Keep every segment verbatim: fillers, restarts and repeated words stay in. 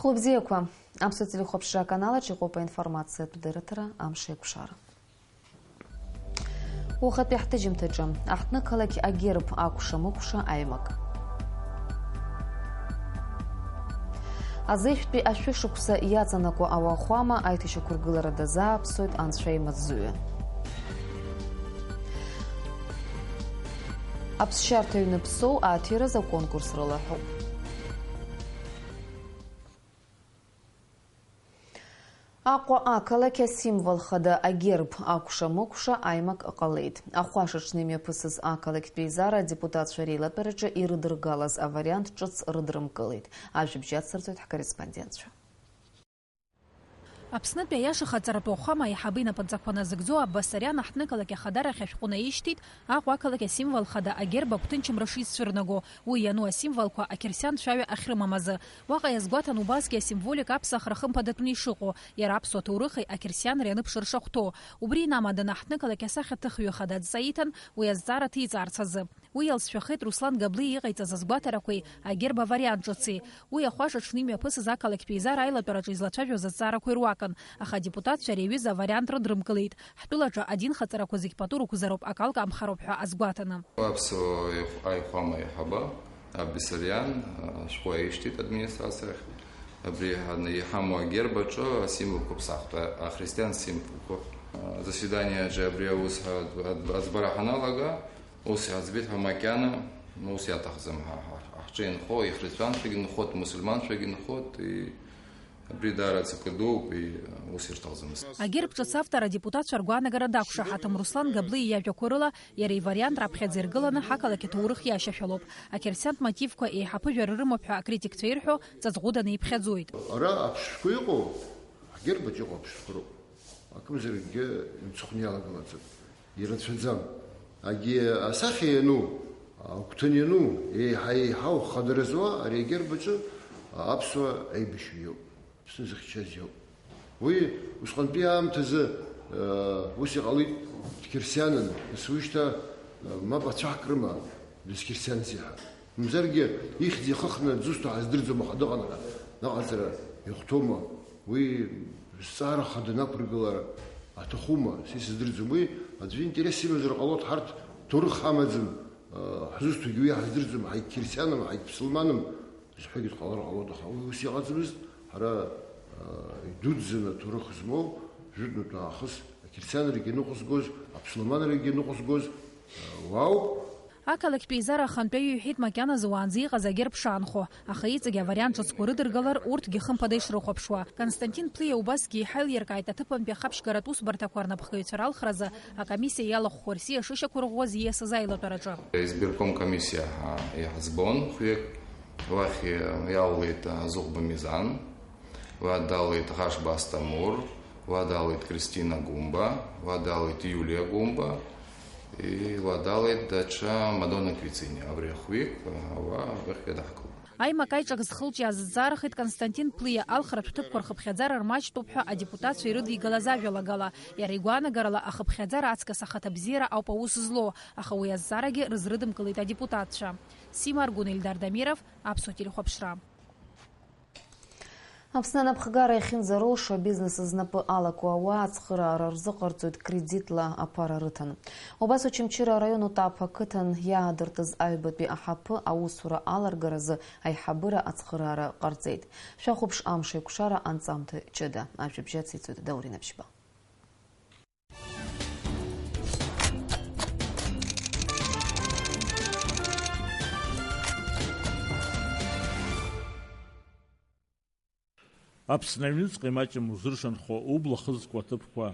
Хәлыбзиақәа, Аԥсуа телехәаԥшра аканалаҿ иҟоуп аинформациатә дырраҭара Амш еиқәшара. Уахатәи ҳҭыжьымҭаҿы, аҳҭнықалақь агерб акәша-мыкәша аимак. Азеижәтәи ашәышықәса иаҵанакуа ауахәама аиҭашьақәыргылара дазааԥсоит Анцәа имаҵзуҩы. Аԥсшьарҭа ҩны ԥсоу ааҭираз аконкурс рылаҳәоуп. Аҟәа ақалақь асимвол хада агерб акәша-мыкәша аимак ҟалеит. Ахәаша аҽны имҩаԥысыз ақалақьтә еизара адепутатцәа реилатәараҿы ирыдыргалаз авариант ҿыц рыдрымкылеит. Ажәабжь ацырҵоит ҳкорреспондентцәа. Аԥснытәи аиашахаҵаратә уахәама аиҳабы инапынҵақәа назыгӡо Аббасариан аҳҭнықалақь ахадарахь ашәҟәы наишьҭит, Аҟәа ақалақь асимвол хада агерб агәҭынчымра шицәырнаго, уи иану асимволқәа ақьырсиан цәаҩа ахьрымам азы. Уаҟа иазгәаҭан убасгьы асимволика аԥсахра хымԥадатәны ишыҟоу, иара аԥсуа ҭоурыхи ақьырсианреи аныԥшыр шахәҭоу. Убри инамаданы аҳҭнықалақь асахьаҭыхҩы хада дҵаиҭан, уи азҵаара ҭиҵаарц азы. Уи иалҵшәахеит Руслан Габлиа иҟаиҵаз азгәаҭарақәеи агерб авариант ҿыци. Уи ахәаша аҽны имҩаԥысыз ақалақьтә еизара аилатәараҿы излацәажәоз азҵаарақәа ируакын, аха адепутатцәа ари аҩыза авариант рыдрымкылеит. Ҳтәылаҿы адинхаҵарақәа зегь пату рықәзароуп, акалк амхароуп ҳәа азгәаҭаны. Аԥсуа аихәама аиҳабы Аббасариан ашәҟәы аишьҭит администрациахь. Абри ҳаны иҳамоу агерб аҿы асимволқәа ԥсахт, ахристиан символқәа. Азаседаниаҿы абри аус ҳа-, аӡбара ҳаналага, ус иаӡбеит ҳәа макьана, ус иаҭахӡам ҳа, ҳа, ҳа ҳҿы инхо, ихристианцәагьы нхоит, мусульманцәагьы нхоит, и-, Абри даара ҵакы дууп, и, ус ирҭахӡамызт. Агерб ҿыц автор адепутатцәа ргәаанагара дақәшаҳаҭым. Руслан Габлиа иажәақәа рыла, иара ивариант раԥхьаӡа иргыланы ҳақалақь аҭоурых иашьашәалоуп. Ақьырсиантә мотивқәа еиҳа ԥыжәара рымоуп ҳәа акритикцәа ирҳәо ҵаҵӷәыданы иԥхьаӡоит. Ара аԥшшәқәа иҟоу, ҳгербаҿ иҟоу аԥшшәқәа роуп. Акымзаракгьы имцхәны иалагылаӡом. Ирацәаӡам. Агьи асахьа иану, агәҭаны иану, еиҳа-еиҳау хадара зуа ари агерб аҿы аԥсуа аибашьҩы иоуп. Аԥсны зыхьчаз иоуп. Уи усҟантәи аамҭазы, э, ус иҟалеит, дқьырсианын, нас уи шьҭа, э, мап ацәаҳкрыма, дызқьырсианзи ҳәа. Мамзаргьы ихьӡ ихыхны дзусҭоу ҳаздырӡом, аха дыҟан ҳәа дыҟазар иахәҭоума? Уи зҵаара хада нақәыргылар аҭахума? Са исыздырӡом. Уи аӡәы интерес имазар ҟалоит, ҳарҭ ҭоурых ҳамаӡам, э, ҳзусҭоугьы уи ҳаздырӡом, ҳаигь қьырсианым, ҳаигь ԥсылманым зҳәогьы дҟалар ҟалоит, аха уи ус иҟаӡамызт. Ҳара, э, идуӡӡаны аҭоурых змоу, жәытәнатә аахыс ақьырсианрагьы ныҟәызгоз, аԥсылманрагьы ныҟәызгоз, э, уаауп. Ақалақьтә еизара ахантәаҩы иҳәеит, макьаназы уаанӡа иҟаз агерб шаанхо, аха иҵегь авариант ҿыцқәа рыдыргалар, урҭгьы хымԥада ишрыхәаԥшуа. Константин Ԥлиа убасгьы иҳаилиркааит аҭыԥантәи ахаԥшьгаратә усбарҭақәа рнапхгаҩцәа ралхразы акомиссиа иалахәхо рсиа шышьақәырӷәӷәаз ииасыз аилатәараҿы. Избирком комиссиа ҳәа иаҳӡбон хҩык, уахь иалалеит Зыхәба Мизан. Уа далеит Ӷашба Асҭамыр, уа далеит Кристина Гәымба, уа далеит Иулиа Гәымба, и уа далеит даҽа Мадонна Квицини. Абри ахҩык, уа абрахь иадаҳкылт. Аимак аиҿак зхылҿиааз зҵаарахеит Константин Ԥлиа, алхратә ҭыԥқәа рхыԥхьаӡара рмаҷтәуп ҳәа адепутатцәа ирыдигалаз ажәалагала. Иара игәаанагарала, ахыԥхьаӡара аҵкыс ахаҭабзиара ауп аус злоу, аха уи азҵаарагьы рызрыдымкылеит адепутатцәа. Сима Аргәын, Ильдар Дамиров, Аԥсуа телехәаԥшра. Аԥсны анапхгара иахьынӡарылшо, абизнес знапы алаку ауаа ацхыраара рзыҟарҵоит кредитла аԥара рыҭан. Убас Очамчыра араион Утаԥ ақыҭан иаадыртыз аҩбатәи аҳаԥы аусура аларгаразы аиҳабыра ацхыраара ҟарҵеит. Шәахәаԥш амш еиқәшара анҵамҭа ҷыда. Ажәабжь ациҵоит Даурен Аԥшьба. Аԥсны аҩныҵҟа имаҷым узыршанхо убла хызкуа аҭыԥқәа,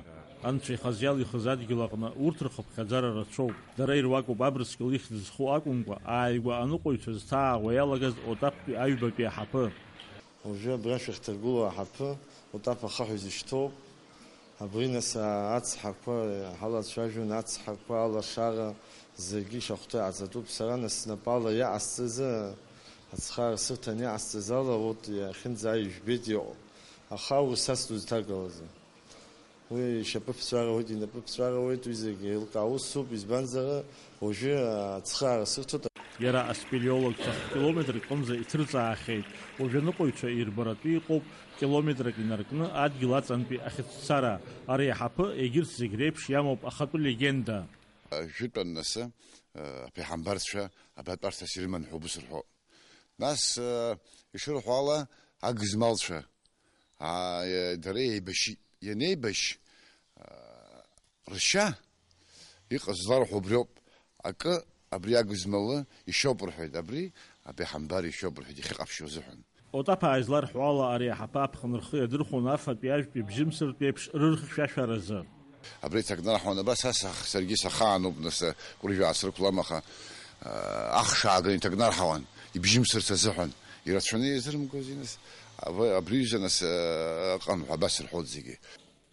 анцәа ихазиала ихыз адгьыл аҟны урҭ рхыԥхьаӡара рацәоуп. Дара ируакуп Абрыскьыл ихьӡ зху акәымкәа, ааигәа аныҟәаҩцәа зҭааӷәа иалагаз Отаԥтәи аҩбатәи аҳаԥы. Уажәы абра шәахьҭаргылоу аҳаԥы Отаԥ ахаҳә изышьҭоуп. Абри нас ацҳақәа ҳалацәажәон, ацҳақәа алашара зегьы ишахәҭоу иҟаҵатәуп. Сара нас снапала иҟасҵаз, ацхыраара сырҭан иҟасҵаз ала, урҭ иахьынӡа ижәбеит иҟоу. Аха аурыс ас дузҭагалазеи? Уи ишьапы ԥҵәара ауеит, инапы ԥҵәара ауеит, уи зегьы еилкаа усуп, избанзар, уажәы ацхыраара сырҭоит. Иара аспелеологцәа хә-километрак рҟынӡа ицәырҵаахьеит. Уажәы аныҟәаҩцәа ирбаратәы иҟоуп километрак инаркны адгьыл аҵантәи ахьыцәцара. Ари аҳаԥы егьырҭ зегь реиԥш иамоуп ахатәы легенда. Жәытәан насы, э, аԥеҳамбарцәа абатәарҭас ирыман ҳәа убыс рҳәо. Нас, э, ишырҳәо ала, агызмалцәа, аа, э, дара еибашьит. Ианеибашь, э, ршьа иҟаз зларҳәо убриоуп. Акы абри агызмалы ишьоуп рҳәеит, абри аԥеҳамбар ишьоуп рҳәеит, ихьыҟаԥшьуа азыҳәан. Отаԥаа изларҳәо ала, ари аҳаԥы аԥхын рхы иадырхәон афатәи ажәтәи абжьымсыртәи еиԥш рырхьшәашәаразы. Абра иҭакнарҳауан, абас ас ах-, саргьы сахаануп, нас, кәыржәаа срықәлам, аха, а, ахш ааганы иҭакнарҳауан, ибжьымсырц азыҳәан. Ирацәаны иазырымгози, нас, аб-, абри ҩыза, нас, а, ыҟам ҳәа абас рҳәоит зегьы.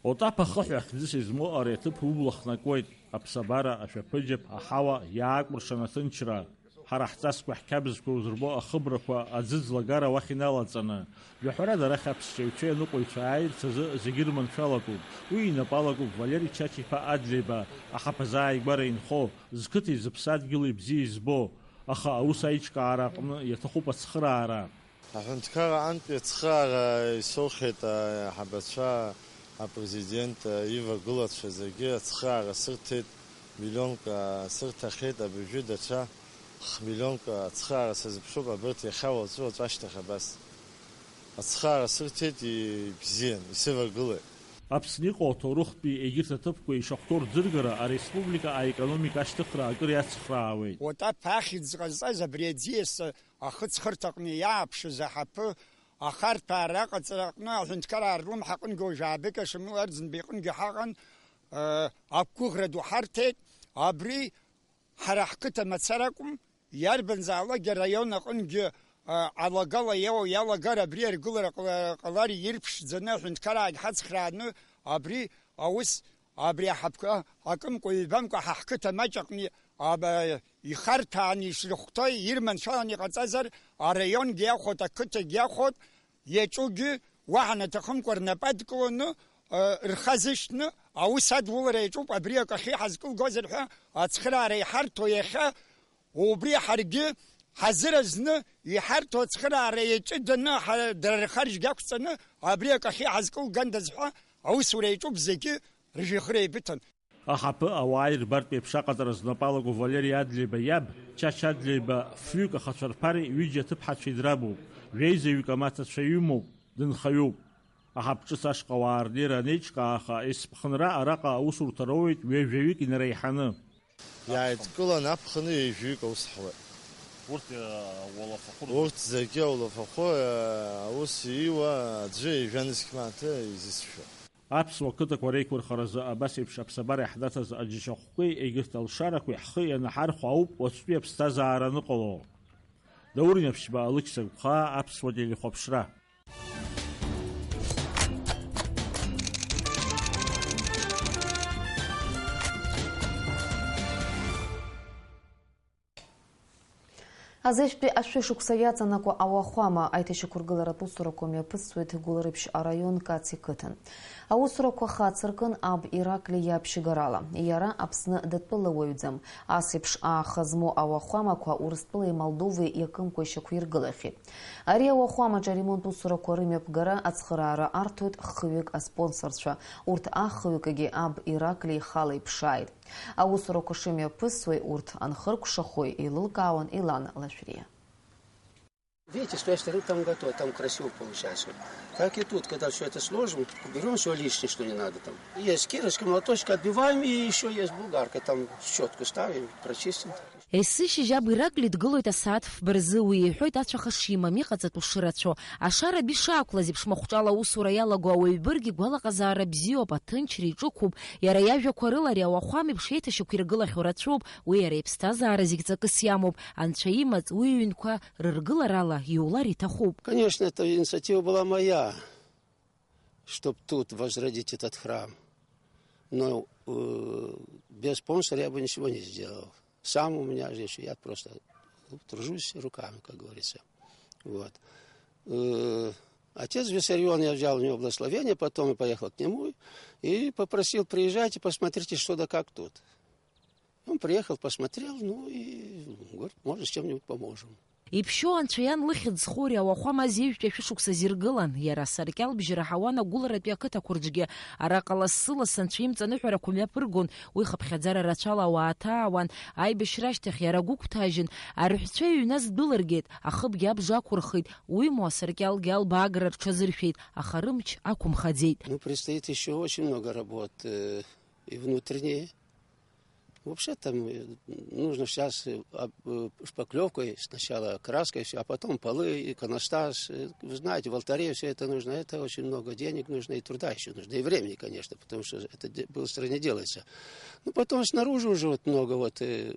Отаԥ ахыҳәа хьӡыс измоу ари аҭыԥ убла хнакуеит, аԥсабара, ашәаԥыџьаԥ, аҳауа иаакәыршан аҭынчра. Ҳара ҳҵасқәа, ҳқьабзқәа узырбо ахыбрақәа аӡы ӡлагара уахь иналаҵаны. Жәаҳәарада, арахь аԥсшьаҩцәеи аныҟәаҩцәа ааирц азы зегьы рманшәалатәуп. Уи инапы алакуп Валери Чача-иԥа Адлеиба, аҳаԥы азааигәара инхо, зқыҭеи зыԥсадгьыли бзиа избо. Аха аус аиҿкаара аҟны иаҭахуп ацхыраара. Аҳәынҭқар аҟынтәи ацхыраара исоухьеит аиҳабацәа, апрезидент, ивагылацәа зегьы ацхыраара сырҭеит, миллионк сырҭахьеит, абыржәы даҽа х-миллионк ацхыраара сазыԥшуп, абарҭ иахьа уаҵәы, уаҵәы ашьҭахь абас. Ацхыраара сырҭеит, ибзиан, исывагылеит. Аԥсны иҟоу аҭоурыхтәи егьырҭ аҭыԥқәа ишахәҭоу рӡыргара ареспублика аекономика ашьҭыхра акыр иацхраауеит. Отаԥ ахьӡ ҟазҵаз абри аӡиас ахыҵхырҭаҟны иааԥшыз аҳаԥы ахарҭәаара аҟаҵара аҟны аҳәынҭқараа рлымҳа аҟынгьы уажә аабыкьа Шамил Арӡынба иҟынгьы ҳаҟан, э, ақәгәыӷра ду ҳарҭеит. Абри ҳара ҳқыҭа мацара акәым, иарбанзаалакгьы араион аҟынгьы, э, алагала иоу иалагар абри аргылара ҟала-, ҟалар ирԥшӡаны аҳәынҭқараагь ҳацхрааны абри аус Абри аҳаԥкы акымкәа-ҩбамкәа ҳа ҳқыҭа маҷ аҟны аба-, ихарҭәааны ишрыхәҭоу ирманшәаланы иҟаҵазар, араионгьы иахәот, ақыҭагьы иахәот, иаҿугьы уаҳа наҭахымкәа рнапы адкыланы, ы, рхы азышьҭны, аус адулара иаҿуп, абри акахьы иҳазкылгозар ҳәа ацхыраара иҳарҭо иахьа Убри ҳаргьы ҳазыразны иҳарҭо ацхыраара иаҷыданы, ҳа-, дара рхаржьгьы ақәҵаны, абри акахьы иҳазкылгандаз ҳәа аусура иаҿуп, зегьы ржәҩахыр еибыҭан. Аҳаԥы ауаа ирбартә еиԥш аҟаҵара знапы алаку Валери Адлеиба иаб, Чача Адлеиба, фҩык ахацәа рԥареи ҩыџьа аҭыԥҳацәеи драбуп, жәеизаҩык амаҭацәа имоуп, дынхаҩуп. Аҳаԥ ҿыц ашҟа ауаа рнеира анеиҿкааха, есыԥхынра араҟа аусурҭа роуеит ҩажәаҩык инареиҳаны. Иааидкылан аԥхын ҩажәаҩык аус ҳуеит. Урҭ, э, ауалафахәы рзы. Урҭ зегьы ауалафахәы, э, аус ииуа аӡәы ҩажәа нызқь мааҭы изысшәо. Аԥсуа қыҭақәа реиқәырхаразы абас еиԥш аԥсабара иаҳнаҭаз аџьашьахәқәеи егьырҭ алшарақәеи ҳхы ианаҳархәо ауп уаҵәтәи аԥсҭазаара аныҟало. Даур Инаԥшьба, Алықьса Гәхаа, Аԥсуа телехәаԥшра. Азеижәтәи ашәышықәса иаҵанакуа ауахәама аиҭашьақәыргыларатә усурақәа мҩаԥысуеит Гәылрыԥшь араион Каци қыҭан. Аусурақәа хацыркын аб Ираклии иаԥшьгарала. Иара Аԥсны датәылауаҩӡам. Ас еиԥш ааха змоу ауахәамақәа Урыстәылеи Молдовеи иакымкәа ишьақәиргылахьеит. Ари ауахәамаҿы аремонт усурақәа рымҩаԥгара ацхыраара арҭоит хҩык аспонсорцәа. Урҭ ахҩыкгьы аб Ираклии ихала иԥшааит. Аусурақәа шымҩаԥысуеи урҭ анхыркәшахои еилылкаауан Илана Лашәриа. Видите, с той стороны там готово, там красиво получается. Так и тут, когда всё это сложим, уберём всё лишнее, что не надо там. Есть кирочка, молоточек, отбиваем, и ещё есть болгарка, там щётку ставим, прочистим. Есышьыжь аб Ираклии дгылоит асааҭ фба рзы, уи иҳәоит ацәаха шимам, иҟаҵатәу шырацәоу. Ашара аб ишаақәлаз еиԥш махәҿала аусура иалаго ауаҩ бырг игәалаҟазаара бзиоуп, аҭынчра иҿықәуп. Иара иажәақәа рыла ари ауахәама еиԥш еиҭашьақәиргылахьоу рацәоуп, уи иара иԥсҭазаара зегь ҵакыс иамоуп, анцәа имаҵ уи иҩнқәа рыргыларала иулар иҭахуп. Конечно, эта инициатива была моя, чтоб тут возродить этот храм. Но, э, без спонсора я бы ничего не сделал. Сам у меня здесь, я просто тружусь руками, как говорится. Вот. Э, отец Виссарион, я взял у него благословение, потом я поехал к нему и попросил: «Приезжайте, посмотрите, что да как тут». Он приехал, посмотрел, ну и Говорит, может, с чем-нибудь поможем. Иԥшьоу анцәа иан лыхьӡ зхоу ари ауахәама азежәтәи ашәышықәса азы иргылан, иара асаркьал бжьы раҳауан агәыларатәи ақыҭақәа рҿгьы. Араҟа лассы-лассы анцәа имҵаныҳәарақәа мҩаԥыргон, уи хыԥхьаӡара рацәала ауаа ҭаауан, аибашьра ашьҭахь иара агәы гәҭажьын, арҳәцәа иҩназ дәылыргеит, ахыбгьы абжа ақәырхит, уимоу асаркьалгьы албаагара рҽазыршәеит, аха рымч ақәымхаӡеит. Ну, предстоит ещё очень много работ, э, и внутренние. Вообще там, э, нужно сейчас, э, об-, э, шпаклёвкой сначала, краской всё, а потом полы, иконостас. Э, вы знаете, в алтаре всё это нужно. Это очень много денег нужно, и труда ещё нужно, и времени, конечно, потому что это де-, быстро не делается. Ну, потом снаружи уже вот много, вот, э,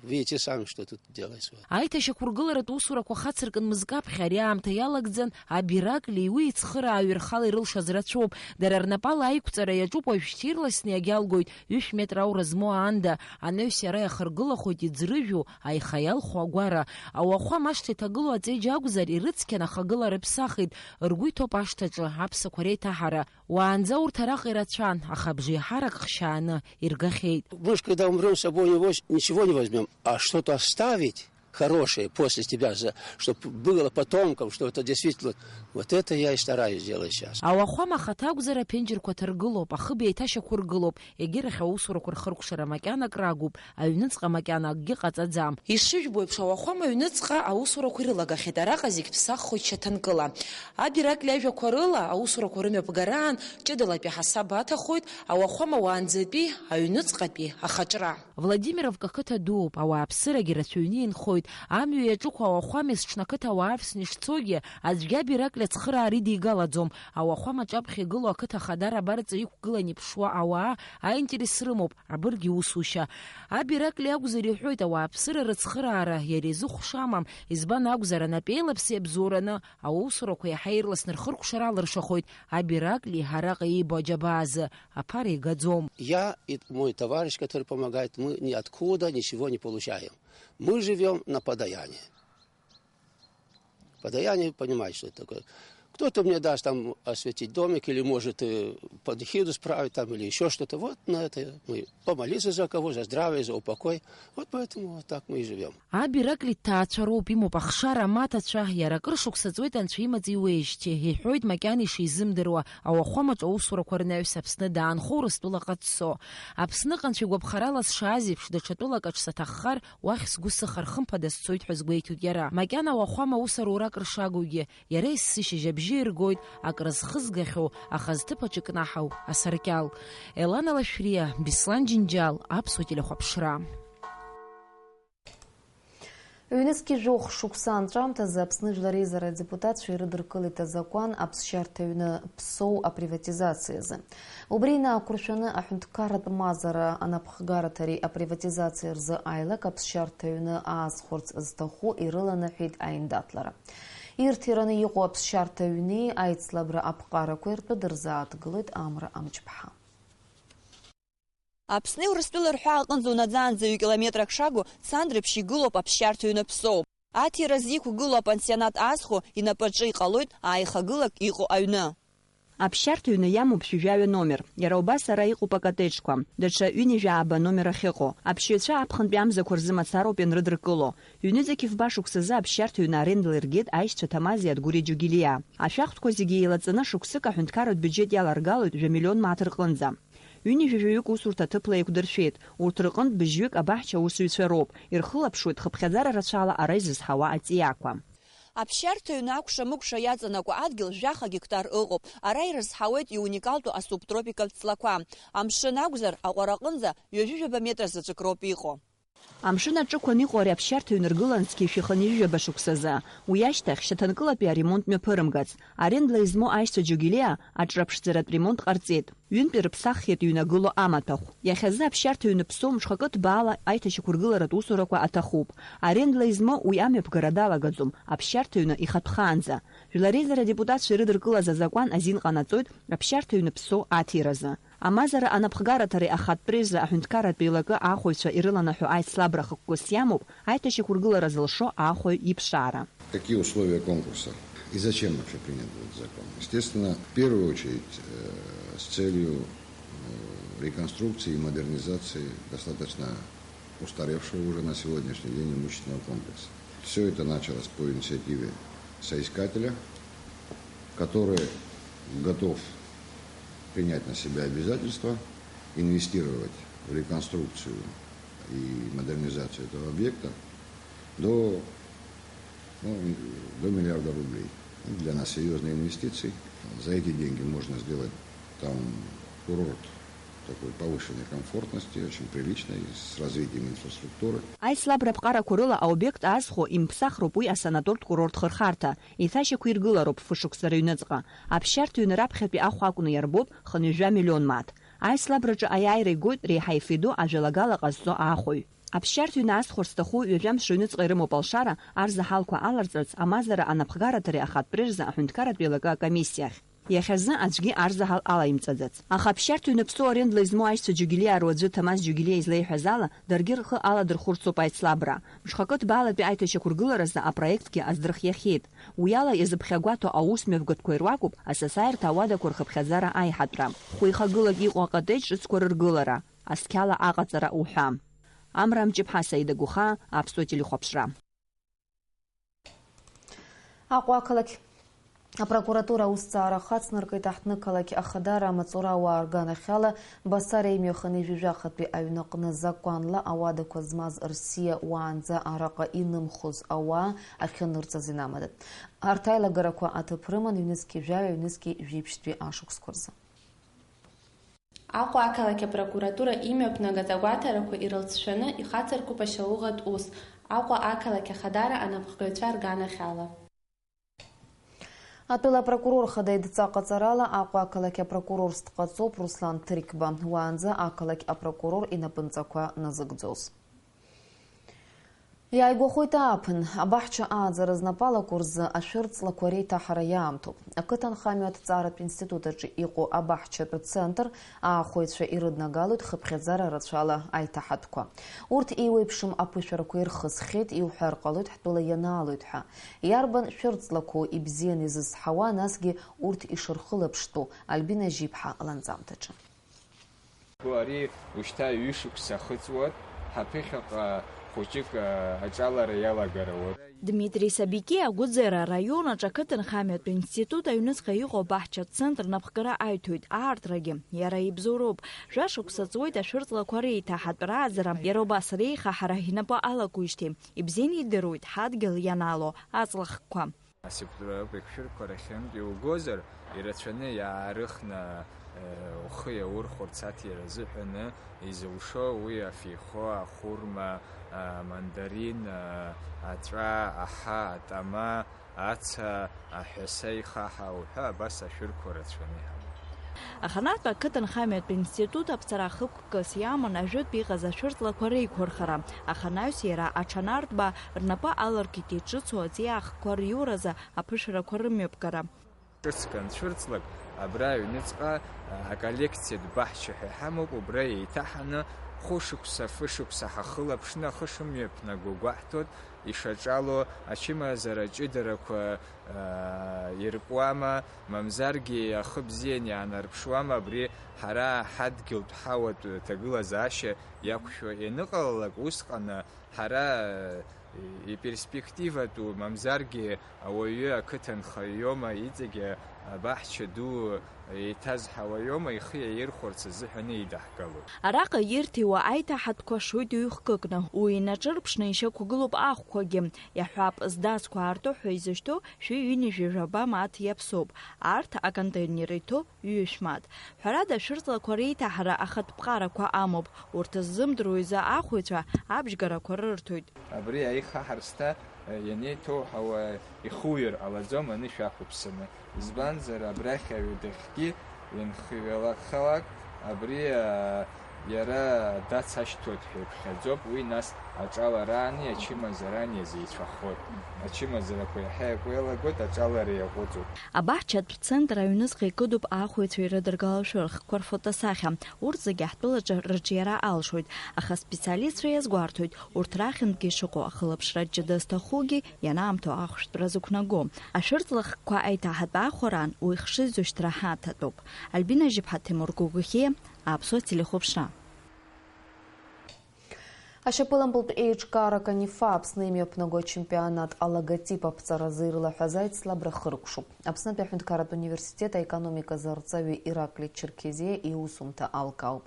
видите сами, что тут делается. Аиҭашьақәыргыларатә усурақәа хацыркын мызкы аԥхьа ари аамҭа иалагӡан, аб Ираклии уи ицхырааҩы рхала ирылшаз рацәоуп. Дара рнапала аиқәҵара иаҿуп, уажәшьҭа ирласны иагьалгоит, ҩышә метр аура змоу аанда. Анаҩс иара иахыргылахоит иӡрыжәу, аиха иалху агәара. Ауахәама ашҭа иҭагылоу аҵеиџь акәзар, ирыцқьан ахагылара ԥсахит, ргәы иҭоуп ашҭаҿы аԥсақәа реиҭаҳара. Уаанӡа урҭ араҟа ирацәан, аха абжеиҳарак хшьааны иргахьеит. Мы ж когда умрём, с собой не воз-, ничего не возьмём, а что-то оставить хорошее после себя, за, чтоб было потомкам, что это действительно, вот это я и стараюсь делать сейчас. Ауахәама ахаҭа акәзар, аԥенџьырқәа ҭаргылоуп, ахыб еиҭашьақәыргылоуп, егьырахь аусурақәа рхыркәшара макьана акрагуп, аҩныҵҟа макьана акгьы ҟаҵаӡам. Ишыжәбо еиԥш, ауахәама аҩныҵҟа аусурақәа ирылагахьеит, араҟа зегь ԥсаххоит шьаҭанкыла. Аб Ираклии иажәақәа рыла, аусурақәа рымҩаԥгараан, ҷыдалатәи ҳасаб аҭахоит, ауахәама уаанӡатәи, аҩныҵҟатәи ахаҿра. Владимировка қыҭа дууп, ауааԥсырагьы рацәаҩны инхоит. Амҩа иаҿықәу ауахәамеи зҽны ақыҭа ауаа авсны ишцогьы, аӡәгьы аб Ираклии ацхыраара идигалаӡом. Ауахәама аҿаԥхьа игылоу ақыҭа ахадара абарҵа иқәгыланы иԥшуа ауаа аинтерес рымоуп, абыргьы усушьа. Аб Ираклии акәзар иҳәоит, ауааԥсыра рыцхыраара иара изы хәшамам, избан акәзар, анапеилаԥса иабзоураны аусурақәа иаҳа ирласны рхыркәшара алыршахоит. Аб Ираклии араҟа иибо аџьабаа азы аԥара игаӡом. Я и мой товарищ, который помогает, мы ниоткуда ничего не получаем. Мы живём на подаянии. Подаяние, понимаете, что это такое? Кто-то мне даст там осветить домик, или может, э, панихиду справить там, или ещё что-то. Вот на это мы помолиться за кого, за здравие, за упокой. Вот поэтому вот так мы и живём. Аб Ираклии дҭаацәароуп, имоуп ахшара амаҭацәа, иара акыр шықәса ҵуеит анцәа имаҵ иуеижьҭеи, иҳәоит макьана ишизымдыруа, ауахәамаҿ аусурақәа рнаҩс Аԥсны даанхо Урыстәылаҟа дцо. Аԥсныҟа анцәа игәаԥхарала сшааз еиԥш, даҽа тәылак аҿ саҭаххар, уахь сгәы сыхар, хымԥада сцоит ҳәа згәеиҭоит иара. Макьана ауахәама аус арура акыр шагугьы, иара есышьыжь абжьы иргоит акрызхызгахьоу, аха зҭыԥ аҿы икнаҳау асаркьал. Елана Лашәриа, Беслан Џьынџьал, Аԥсуа телехәаԥшра. Ҩнызқьи жәохә шықәса анҵәамҭазы Аԥсны Жәлар Реизара адепутатцәа ирыдыркылеит азакәан аԥсшьарҭа ҩны Ԥсоу априватизациазы. Убри инақәыршәаны аҳәынҭқарратә мазара анапхгараҭареи априватизациеи рзы аилак аԥсшьарҭа ҩны аазхәарц зҭаху ирыланаҳәеит аиндаҭлара. Ирҭираны иҟоу аԥсшьарҭа ҩни аицлабра аԥҟарақәеи ртәы дырзааҭгылоит Амра Амҷԥҳа. Аԥсни Урыстәылеи рҳәаа аҟынӡа унаӡаанӡа ҩ-километрак шагу Цандрыԥшь игылоуп аԥсшьарҭа ҩны Ԥсоу. Аҭира зиқәгылоу апансионат аазхәо инапаҿы иҟалоит ааихагылак иҟоу аҩны. Аԥсшьарҭа ҩны иамоуп шәи жәаҩа номер. Иара убас ара иҟоуп акатеиџьқәа, даҽа ҩынҩажәи ааба номер ахьыҟоу. Аԥшьаҩцәа аԥхынтәи амзақәа рзы мацароуп ианрыдыркыло. Ҩнызқьи фба шықәсазы аԥсшьарҭа ҩны арендала иргеит аишьцәа Ҭамазиа Адгәыри Џьугилиа. Ашәахтәқәа зегьы еилаҵаны шықәсык аҳәынҭқарратә биуџьет иаларгалоит жәа-миллион мааҭ рҟынӡа. Ҩынҩажәаҩык усурҭа аҭыԥла еиқәдыршәеит, урҭ рҟынтә быжьҩык абаҳча аусзуҩцәа роуп, ирхылаԥшуеит хыԥхьаӡара рацәала ара изызҳауа аҵиаақәа. Аԥсшьарҭа ҩны акәша-мыкәша иаҵанакуа адгьыл жәаха геқтар ыҟоуп, ара ирызҳауеит иуникалтәу асубтропикатә ҵлақәа. Амшын акәзар, аҟәараҟынӡа ҩажәи жәаба метр заҵәык роуп иҟоу. Амшын аҿықәан иҟоу ари аԥсшьарҭа ҩныргылан зқьи жәшәи хынҩажәи жәаба шықәсазы. Уи ашьҭахь, шьаҭанкылатәи аремонт мҩаԥырымгац, арендла измоу аишьцәа Џьугилиа аҿраԥшӡаратә ремонт ҟарҵеит. Ҩынтәи рыԥсаххьеит иҩнагылоу амаҭәахә. Иахьазы аԥсшьарҭа ҩны Ԥсоу мҽхакы ҭбаала аиҭашьақәыргыларатә усурақәа аҭахуп. Арендла измоу уи амҩаԥгара далагаӡом, аԥсшьарҭа ҩны ихатәхаанӡа. Жәлар реизара адепутатцәа ирыдыркылаз азакәан азин ҟанаҵоит аԥсшьарҭа ҩны Ԥсоу аҭиразы. Амазара анапхгараҭареи ахатәтә реиза аҳәынҭқарратә еилакы аахәаҩцәа ирыланаҳәо аицлабра хықәкыс иамоуп аиҭашьақәыргылара зылшо аахәаҩ иԥшаара. Какие условия конкурса? И зачем вообще принят этот закон? Естественно, в первую очередь, э, с целью, э, реконструкции и модернизации достаточно устаревшего уже на сегодняшний день имущественного комплекса. Все это началось по инициативе соискателя, который готов принять на себя обязательства инвестировать в реконструкцию и модернизацию этого объекта до, ну, до миллиарда рублей. Для нас серьезные инвестиции. За эти деньги можно сделать там курорт такой повышенной комфортности, очень приличный, с развитием инфраструктуры. Аицлабра аԥҟарақәа рыла аобиект аазхәо имԥсахроуп уи асанатортә курорт хырхарҭа, иҭашьақәа иргылароуп фышықәса рыҩныҵҟа. Аԥсшьарҭа ҩны раԥхьатәи ахә акәны иарбоуп хынҩажәа миллион мааҭ. Аицлабраҿы аиааира игоит реиҳа ифҩы ду ажәалагала ҟазҵо аахәаҩ. Аԥсшьарҭа ҩны аазхәар зҭаху ҩажәа мш рыҩныҵҟа ирымоуп алшара, арзаҳалқәа аларҵарц амазара анапхгараҭареи ахатәреи рзы аҳәынҭқарратә еилакы акомиссиахь. Иахьазы аӡәгьы арзаҳал алаимҵаӡац. Аха аԥсшьарҭа ҩны аԥсуа арендала измоу аишьцәа Џьугьилиаа руаӡәы Ҭамаз Џьугьилиа излеиҳәаз ала, даргьы рхы аладырхәырцоуп аицлабра. Мшхакы ҭбаалатәи аиҭашьақәыргыларазы апроектгьы аздырхиахьеит. Уи ала иазыԥхьагәаҭоу аус мҩаԥгатәқәа ируакуп асасааирҭа ауадақәа рхыԥхьаӡара аиҳатәра, хәеихагылак иҟоу акотеџь ҿыцқәа рыргылара, асқьала аҟаҵара уҳәа. Амра Амҷыԥҳа, Саида Гәыхаа, Аԥсуа телехәаԥшра. Аҟәа ақалақь апрокуратура аусҭҵаара хацнаркит аҳҭнықалақь Ахадара амаҵура ауаа рганахьала Басариа имҩаханы ижәижәахатәи аҩныҟны закәанла ауадақәа змаз рсиа уаанӡа араҟа инымхоз ауаа ахьынырҵаз инамадат. Арҭ аилагарақәа аҭыԥ рыман ҩнызқьи жәаҩа, ҩнызқьи жәиԥшьтәи ашықәсқәа рзы. Аҟәа ақалақь апрокуратура имҩаԥнагаз агәаҭарақәа ирылҵшәаны ихацыркуп ашьалуӷатә ус, Аҟәа ақалақь Ахадара анапхгаҩцәа рганахьала. Атәыла апрокурор хада идҵа ҟаҵарала Аҟәа ақалақь апрокурорс дҟаҵоуп Руслан Ҭырқьба, уаанӡа ақалақь апрокурор инапынҵақәа назыгӡоз. Иааигәахоит ааԥын, абаҳча ааӡара знапы алаку рзы ашәырҵлақәа реиҭаҳара иаамҭоуп. Ақыҭанхамҩа аҭҵааратә институт аҿы иҟоу абаҳчатә центр аахәаҩцәа ирыднагалоит хыԥхьаӡара рацәала аиҭаҳатәқәа. Урҭ еиуеиԥшым аԥышәарақәа ирхысхьеит, иуҳәар ҟалоит ҳтәыла ианаалоит ҳәа. Иарбан шәырҵлақәоу ибзианы изызҳауа, насгьы урҭ ишырхылаԥштәу Альбина Жьиԥҳа ланҵамҭаҿы. Ари ушьҭа ҩышықәса ахыҵуан, ҳаԥыхьаҟа хәыҷык, а, аҿалара иалагар ауеит. Дмитри Сабики агәыӡара араион аҿы ақыҭанхамҩатә институт аҩныҵҟа иҟоу абаҳча центр напхгара аиҭоит, аартрагьы иара ибзоуроуп. Жәа шықәса ҵуеит ашәырҵлақәа реиҭаҳатә рааӡара, иара убас реихаҳара инапы алакуижьҭеи. Ибзианы идыруеит ҳадгьыл ианаало аҵлахкқәа. Асептуроп еиқәшәырқәа рахьынтә иугозар, ирацәаны иаарыхны, э, ухы иаурхәарц аҭира азыҳәаны изылшо уи афеихо, ахәырма, амандарин, аҵәа, аҳа, атама, аца, аҳәаса ихаҳа уҳәа абас ашәырқәа рацәаны иҳамоуп. Аханатә ақыҭанхамҩатә институт аԥҵара хықәкыс иаман ажәытә иҟаз ашәырҵлақәа реиқәырхара, аха анаҩс иара аҽанарҭба рнапы аларкит иҿыцу аҵиаахқәа риуразы аԥышәарақәа рымҩаԥгара. Ҿыцк анцәырҵлак, абра аҩныҵҟа, а, аколлекциатә баҳча ҳәа иҳамоуп, убра еиҭаҳаны хәышықәса, фышықәса ҳахылаԥшны ахы шымҩаԥнаго гәаҳҭоит, ишаҿало ачымазара ҷыдарақәа, а, иркуама, мамзаргьы ахы бзиан иаанарԥшуама, абри ҳара ҳадгьылтә ҳауатә ҭагылазаашьа иақәшәо ианыҟалалак, усҟан ҳара, а, иперспективатәу, мамзаргьы ауаҩы ақыҭанхаҩ иоума, иҵегьы абаҳча ду еиҭазҳауа иоума, ихы иаирхәарц азыҳәаны идаҳгалоит. Араҟа ирҭиуа аиҭаҳатәқәа шоит ҩ-хкыкны, уи инаҿырԥшны ишьақәгылоуп ахәқәагьы. Иаҳҳәап, здацқәа аарту ҳәа изышьҭоу шәи ҩынҩажәи жәаба мааҭ иаԥсоуп. Арҭ аконтейнер иҭоу ҩышә мааҭ. Ҳәарада, ашәырҵлақәа реиҭаҳара ахатә ԥҟарақәа амоуп. Урҭ ззымдыруа изы ахәаҩцәа абжьгарақәа рырҭоит. Абри аихаҳарсҭа, э, ианеиҭоуҳауа ихуҩар ҟалаӡом анышә ақәыԥсаны. Избанзар, абрахь аҩадахьгьы ианхыҩлахалак, абри, э, иара дацашьҭуеит ҳәа иԥхьаӡоуп, уи нас аҿалараани ачымазарани иазеицәахоит. Ачымазарақәа иаҳа иакәеилагоит, аҿалара иаҟәыҵуеит. Абаҳчатә центр аҩныҵҟа икыдуп аахәаҩцәа ирыдыргало ашәырхқәа рфотосахьа. Урҭ зегьы ҳтәылаҿы рыҿиара алшоит, аха аспециалистцәа иазгәарҭоит, урҭ рахьынтәгьы ишыҟоу ахылаԥшра ҷыда зҭахугьы ианаамҭоу ахәшәтәра зықәнаго. Ашәырҵлахқәа аиҭаҳатә аахәараан уи хшыҩзышьҭра ҳаҭатәуп. Альбина Жьыԥҳа, Ҭемур Гогохиа, Аԥсуа телехәаԥшра. Ашьапылампылтә еиҿкаара Канифа Аԥсны имҩаԥнаго ачемпионат алоготип аԥҵаразы ирлаҳәаз аицлабра хыркәшоуп. Аԥснытәи аҳәынҭқарратә университет аекономиказы арҵаҩы Ираклий Черкезиа иусумҭа алкаауп.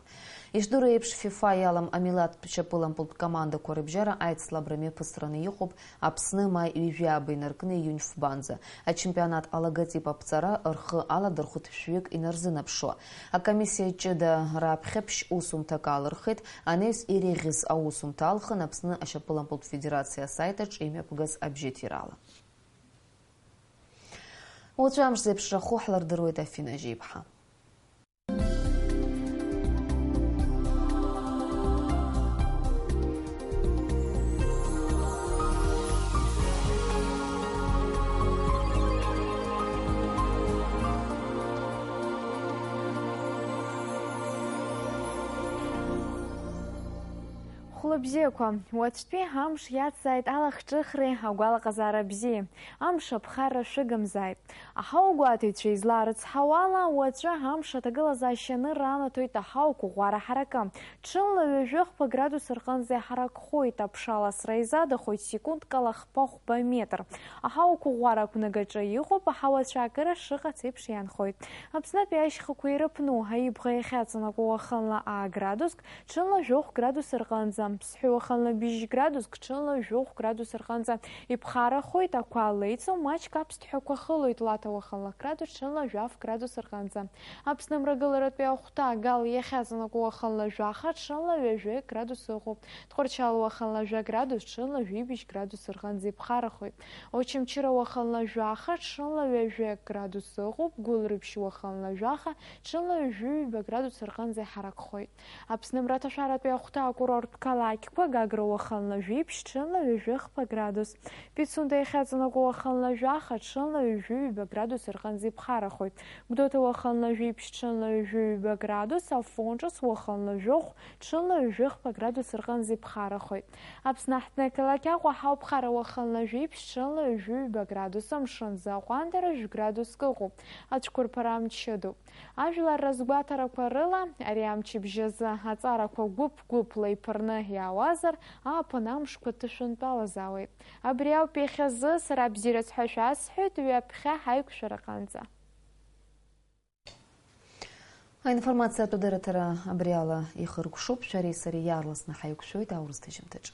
Ишдыру еиԥш, ФИФА иалам амилаҭтә шьапылампылтә командақәа рыбжьара аицлабра мҩаԥысраны иҟоуп Аԥсны маи ҩажәи ааба инаркны ииун фбанӡа. Ачемпионат алоготип аԥҵара рхы аладырхәит шәҩык инарзынаԥшуа. Акомиссиа ҷыда раԥхьаԥшь усумҭак аалырхит, анаҩс иреиӷьыз аусумҭа алхын Аԥсны ашьапылампылтә федерациа асайт аҿы имҩаԥгаз абжьыҭирала. Уаҵәы амш зеиԥшрахо ҳлырдыруеит, Афина Жьеиԥҳа. Хәлыбзиақәа, уаҵәтәи амш иацзааит алахҿыхреи агәалаҟазаара бзиеи. Амш аԥхарра шәыгымзааит. Аҳауагәаҭаҩцәа излаарыцҳауала, уаҵәы амш аҭагылазаашьа анырра анаҭоит аҳауақәа ӷәӷәара ҳаракы. Ҽынла ҩажәи хԥа градус рҟынӡа иҳаракхоит, аԥша ласра изадахоит секундкала хԥа-хәба метр. Аҳауақәа ӷәӷәара ақәнагаҿы иҟоуп, аҳауа ацәаакыра шыҟац еиԥш иаанхоит. Аԥснытәи ашьхақәа ирыԥну, аибӷа иахьаҵанакуа уахынла аа градуск, ҽынла жәохә градус рҟынӡа, ԥсҳәы уахынла быжь градуск, ҽынла жәохә градус рҟынӡа иԥхарахоит, ақәа леиҵо, маҷк аԥсҭҳәақәа хылоит, лаҭа уахынла градус, ҽынла жәаф градус рҟынӡа. Аԥсны амрагыларатәи ахәҭа Гал иахьаҵанакуа уахынла жәаха, ҽынла ҩажәи градус ыҟоуп. Тҟәарчал уахынла жәа градус, ҽынла жәибжь градус рҟынӡа иԥхарахоит. Очамчыра уахынла жәаха, ҽынла ҩажәи градус ыҟоуп. Гәылрыԥшь уахынла жәаха, ҽынла ҩажәи ҩба градус рҟынӡа иҳаракхоит. Аԥсны мраҭашәаратәи ахәҭа акурорттә қалақьқәа Гагра уахынла жәиԥшь, ҽынла ҩажәи хԥа градус. Пицунда иахьаҵанакуа уахынла жәаха, ҽынла ҩажәи ҩба градус рҟынӡа иԥхарахоит. Гәдоуҭа уахынла жәиԥшь, ҽынла ҩажәи ҩба градус, Афон Ҿыц уахынла жәохә, ҽынла ҩажәи хԥа градус рҟынӡа иԥхарахоит. Аԥсны аҳҭнықалақь Аҟәа ҳауп, ԥхара уахынла жәиԥшь, ҽынла ҩажәи ҩба градус, амшын аӡы аҟәандара жәградуск ыҟоуп. Ацәқәырԥара мчыдоуп. Ажәлар разгәаҭарақәа рыла, ари амчыбжь азы аҵарақәа гәыԥ-гәыԥла иԥырны иаауазар, ааԥын амшқәа ҭышәынтәалазаауеит. Абри ауп иахьазы сара бзиараз ҳәа шәасҳәоит, ҩаԥхьа ҳаиқәшәараҟынӡа. Аинформациатә дырраҭара абри ала ихыркәшоуп, шәареи сареи иаарласны ҳаиқәшәоит аурыс ҭыжьымҭаҿы.